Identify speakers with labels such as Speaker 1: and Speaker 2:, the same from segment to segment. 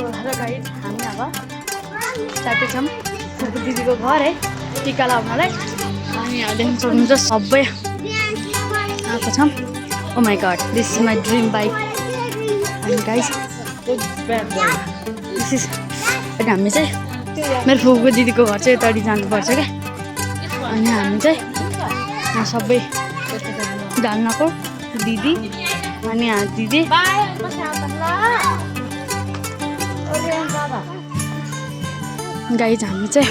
Speaker 1: Hello guys, हामी अब जाँदैछौँ दिदीको घर है टिका लगाउनलाई। अनि यहाँदेखि सक्नुहुन्छ सबै आएको छौँ। Oh my god, this is my dream bike. अनि गाइज दिस इज हामी चाहिँ मेरो फुपूको दिदीको घर चाहिँ यतापट्टि जानुपर्छ क्या। अनि हामी चाहिँ यहाँ सबै जान्नको दिदी अनि यहाँ दिदी गाइज हामी चाहिँ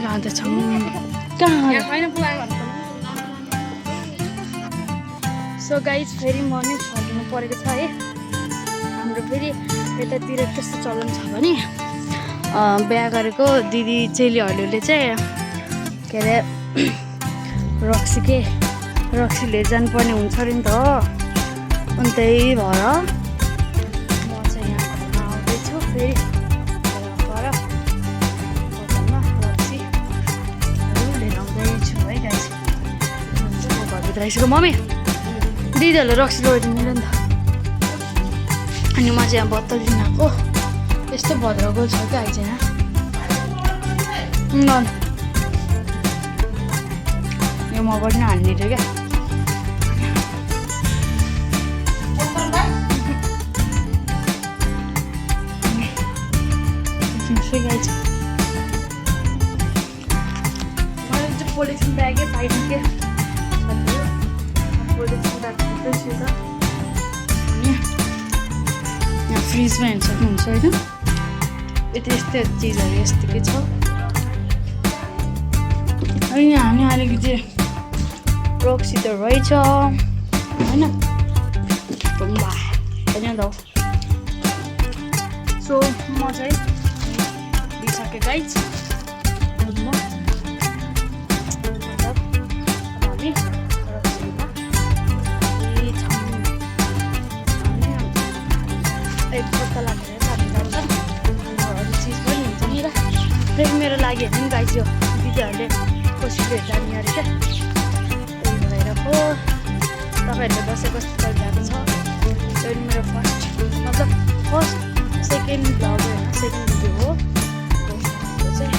Speaker 1: जाँदैछौँ कहाँ। सो गाइज फेरि मर्निङ फर्किनु परेको छ है। हाम्रो फेरि यतातिर कस्तो चलन छ भने बिहा गरेको दिदी चेलीहरूले चाहिँ के अरे रक्सीले जानुपर्ने हुन्छ अरे नि त। अनि त्यही भएर म चाहिँ यहाँ आउँदैछु फेरि राइसको मम्मी दिदीहरूले रक्सी लगाइदिनु नि त। अनि म चाहिँ यहाँ 72 दिन आएको। यस्तो भद्रगोल छ क्या आइज यहाँ यो म पनि हान्ने थियो क्या। मैले चाहिँ पोलिथिन ब्यागै पाइदिउँ क्या। यहाँ फ्रिजमा हेर्न सक्नुहुन्छ होइन, यति यस्तै चिजहरू यस्तोकै छ। अनि यहाँ हामी अलिकति रक्सी त रहेछ होइन बा होइन त। सो म चाहिँ दिइसकेँ गाइज। मेरो लागि हेर्नु नि गाइज, यो दिदीहरूले कसैले जाने अरे क्या। त्यही भएर पो तपाईँहरूले दसैँ कस्तो चलिरहेको छ। यो मेरो फर्स्ट सेकेन्ड भ्लग होइन, सेकेन्ड भिडियो हो चाहिँ।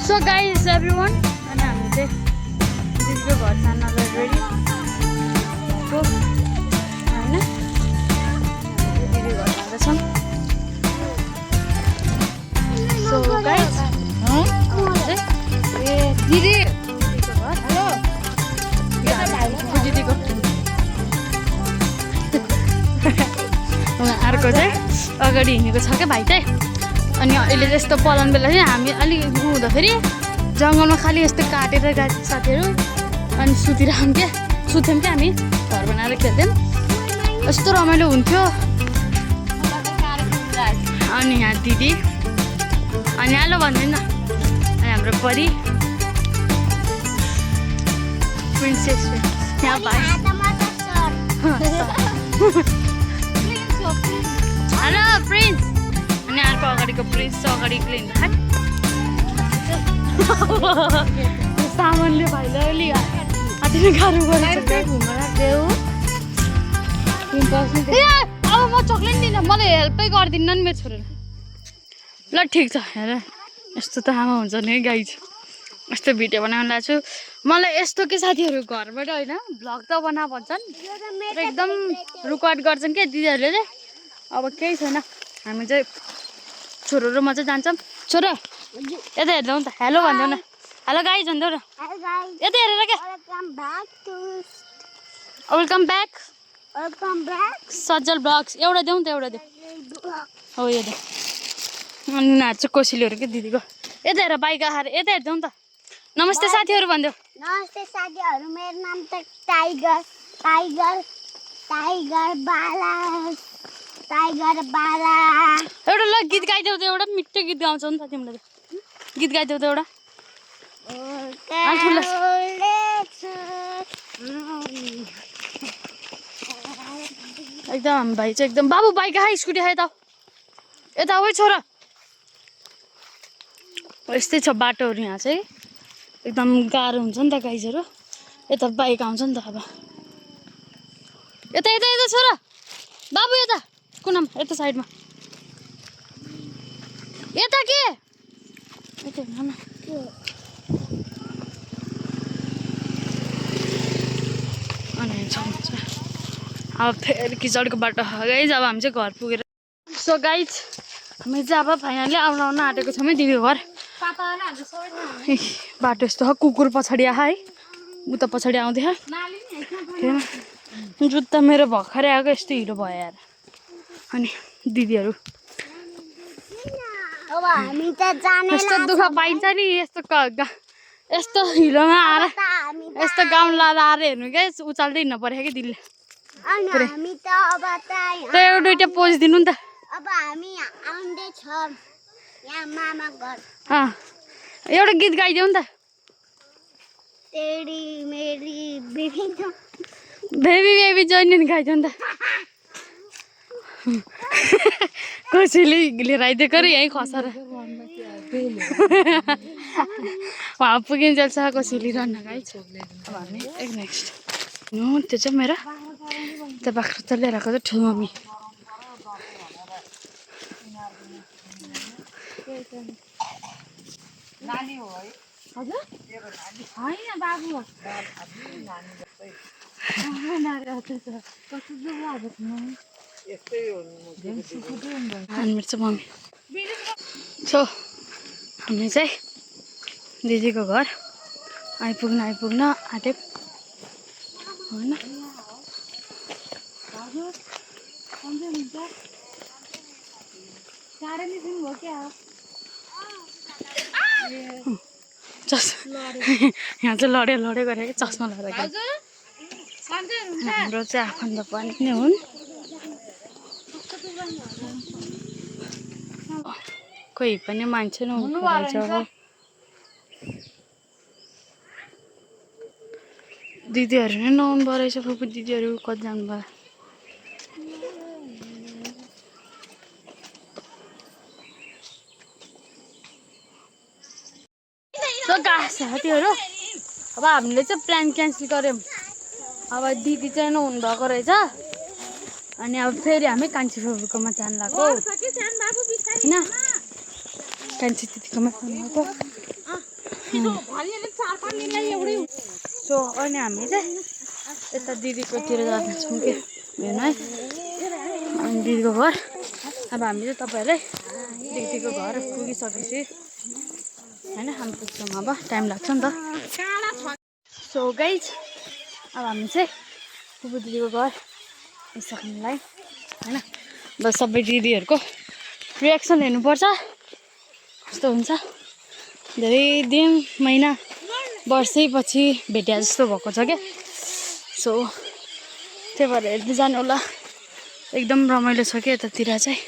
Speaker 1: सो गाइज एभ्री वान, अनि हामी चाहिँ दिदीको घर जान्नलाई रेडी भएको होइन। So guys, दिदी हेलो दिदीको अर्को चाहिँ अगाडि हिँडेको छ क्या भाइ चाहिँ। अनि अहिले यस्तो पलाउनु बेला चाहिँ हामी अलिक हुँदाखेरि जङ्गलमा खालि यस्तो काटेर गएको साथीहरू अनि सुत्थ्यौँ क्या हामी घर बनाएर खेल्थ्यौँ। यस्तो रमाइलो हुन्थ्यो। अनि यहाँ दिदी अनि हेलो भन्दैन। अनि हाम्रो परी प्रिन्सेस यहाँ भाइ हेलो प्रिन्स। अनि अर्को अगाडिको प्रिन्स चाहिँ अगाडि क्लिन सामानले भाइलाई अलिक हातले गाह्रो गरेको। अब म चक्लेट दिन्न, मलाई हेल्पै गरिदिन्न नि मेरो छोरीले। ल ठिक छ हेर, यस्तो त आमा हुन्छ नि गाइज। यस्तो भिडियो बनाउनु लाग्छु मलाई यस्तो के साथीहरू घरबाट होइन भ्लग त बना भन्छन् र एकदम रेकर्ड गर्छन् क्या दिदीहरूले चाहिँ। अब केही छैन, हामी चाहिँ छोरो र म चाहिँ जान्छौँ। छोरो यता हेर्दै त हेलो भनिदेऊ न। हेलो गाइज भनिदेऊ न यता हेरेर क्या। वेलकम ब्याक सज्जल ब्लग्स। एउटा देऊ त एउटा देऊ हो यो दे। अनि उनीहरू चाहिँ कोसिलीहरू के दिदीको यता हेर बाइक आएर यता हेर्दैउ त। नमस्ते साथीहरू भनिदेऊ।
Speaker 2: नमस्ते साथीहरू, मेरो नाम त टाइगर बाला।
Speaker 1: एउटा ल गीत गाइदेऊ त, एउटा मिठो गीत गाउँछौ नि त तिमीले। गीत गाइदेऊ त एउटा। एकदम भाइ चाहिँ एकदम बाबु बाइक आए स्कुटी आए त यता आऊ छोरा। यस्तै छ बाटोहरू यहाँ चाहिँ एकदम गाह्रो हुन्छ नि त गाइजहरू। यता बाइक आउँछ नि त अब यता यता यता छोरा बाबु यता कुनाम यता साइडमा यता के यता हेर्न न अनि अब फेरि किचडको बाटो गाइज अब हामी चाहिँ घर पुगेर सो गाइज हामी चाहिँ अब फाइनली आउन आँटेको छौँ है दिदीको घर बाटो यस्तो हो कुकुर पछाडि आहा है उता पछाडि आउँदै जुत्ता मेरो भर्खरै आएको यस्तो हिलो भयो यार अनि दिदीहरू
Speaker 2: अब हामी त जाने
Speaker 1: यस्तो दुःख पाइन्छ नि यस्तो हिलोमा आएर यस्तो गाउँ लाएर आएर हेर्नु क्या उचाल्दै हिँड्नु पऱ्यो कि दिदीले
Speaker 2: अनि हामी त अब त
Speaker 1: एउटा दुइटा पोज दिनु नि त
Speaker 2: अब हामी आउँदै छौँ यहाँ मामा घर
Speaker 1: एउटा गीत गाइदेऊ नि त
Speaker 2: तेरी मेरी बेबी
Speaker 1: बेबी बेबी जैन गाइदेऊ नि त कसैले लिएर आइदिएको र यहीँ खसेर उहाँ पुगिन्जेलछ कसैले लिइरहन्न गाइज अब हामी एक नेक्स्ट त्यो चाहिँ मेरो त्यो बाख्रा त लिएर आएको चाहिँ ठुलो मम्मी हजुर होइन बाबु मेरो चाहिँ मम्मी सो हामी चाहिँ दिदीको घर आइपुग्न आँट्यौँ होइन यहाँ चाहिँ लडे गरेको चस्मा लगाएर हाम्रो चाहिँ आफन्त पनि नै हुन् कोही पनि मान्छे नहुनु दिदीहरू नै नहुनु पो रहेछ फुपू दिदीहरू कति जानुभयो साथीहरू अब हामीले चाहिँ प्लान क्यान्सल गऱ्यौँ अब दिदी चाहिँ नहुनु भएको रहेछ अनि अब फेरि हामी कान्छी फुपूकोमा जानु लाग्यो होइन कान्छी दिदीकोमा जानु लाग्यो सो अनि हामी चाहिँ यता दिदीकोतिर जान्छौँ कि हेर्नु है अनि दिदीको घर अब हामी चाहिँ तपाईँहरूलाई दिदीको घर पुगिसकेपछि होइन हामी पुग्छौँ अब टाइम लाग्छ नि त सो गाइज अब हामी चाहिँ फुपू दिदीको घर आइसक्नुलाई होइन बस सबै दिदीहरूको रियाक्सन हेर्नुपर्छ कस्तो हुन्छ धेरै दिन महिना वर्षैपछि भेट्या जस्तो भएको छ क्या सो त्यही भएर हेर्दै जानु होला एकदम रमाइलो छ क्या यतातिर चाहिँ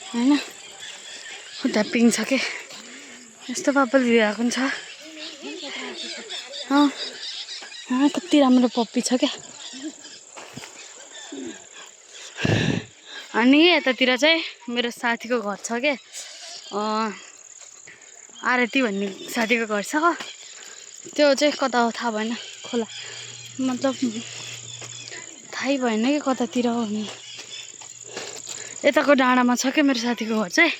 Speaker 1: होइन उता पिङ छ कि यस्तो पापल भिएको पनि छ कति राम्रो पप्पी छ क्या अनि यतातिर चाहिँ मेरो साथीको घर छ क्या आरती भन्ने साथीको घर छ त्यो चाहिँ कता हो थाहा भएन खोला मतलब थाहै भएन कि कतातिर हो नि यताको डाँडामा छ क्या मेरो साथीको घर चाहिँ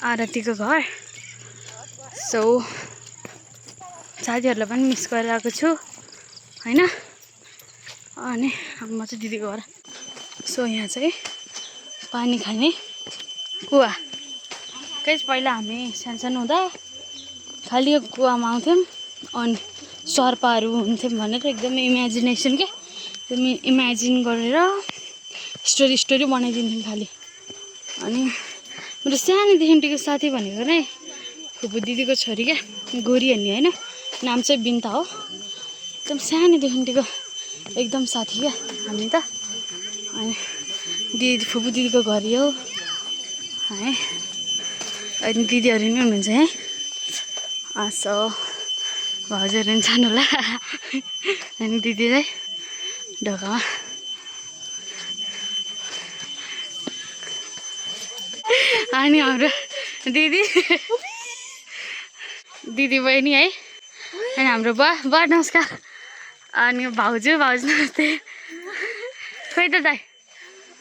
Speaker 1: आरतीको घर सो साथीहरूलाई पनि मिस गरिरहेको छु होइन अनि म चाहिँ दिदीको घर सो यहाँ चाहिँ पानी खाने कुवा कहीँ पहिला हामी सानो हुँदा खालि यो कुवामा आउँथ्यौँ अनि सर्पाहरू हुन्थ्यौँ भनेर एकदमै इमेजिनेसन के त्यो इमेजिन गरेर स्टोरी बनाइदिन्थ्यौँ खालि अनि मेरो सानोदेखिको साथी भनेको नै फुपू दिदीको छोरी क्या गोरी हेर्ने होइन नाम चाहिँ बिन्ता हो एकदम सानोदेखिको एकदम साथी क्या हामी त अनि दिदी फुपू दिदीको घर हो है अनि दिदीहरू नि हुनुहुन्छ है सो भाउजूहरू पनि छन् होला अनि दिदी चाहिँ ढोकामा अनि हाम्रो दिदी बहिनी है अनि हाम्रो बा नमस्कार अनि भाउजू नमस्ते खोइ त दाइ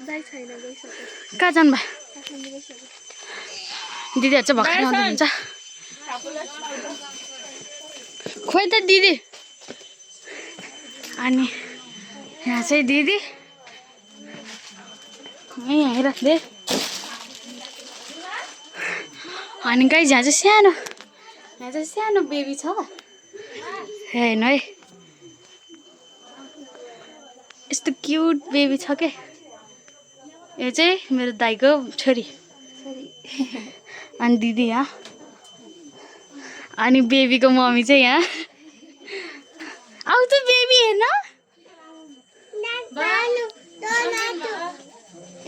Speaker 3: दाइ छैन गइसक्यो
Speaker 1: कहाँ जानु भयो
Speaker 3: काठमाडौँ गइसक्यो
Speaker 1: दिदीहरू चाहिँ भर्खर आउँदै हुन्छ खोइ त दिदी अनि यहाँ चाहिँ दिदी यहीँ राख्दै अनि गाइज यहाँ चाहिँ सानो बेबी छ हेर्नु है यस्तो क्युट बेबी छ के यो चाहिँ मेरो दाइको छोरी अनि दिदी यहाँ अनि बेबीको मम्मी चाहिँ यहाँ आउँछ बेबी हेर्न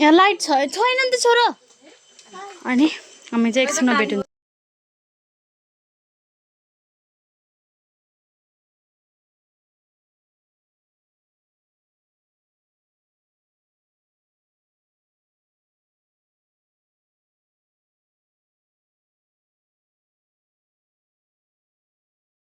Speaker 1: यहाँ लाइट छैन नि त छोरो अनि हामी चाहिँ एकछिनमा भेटौँ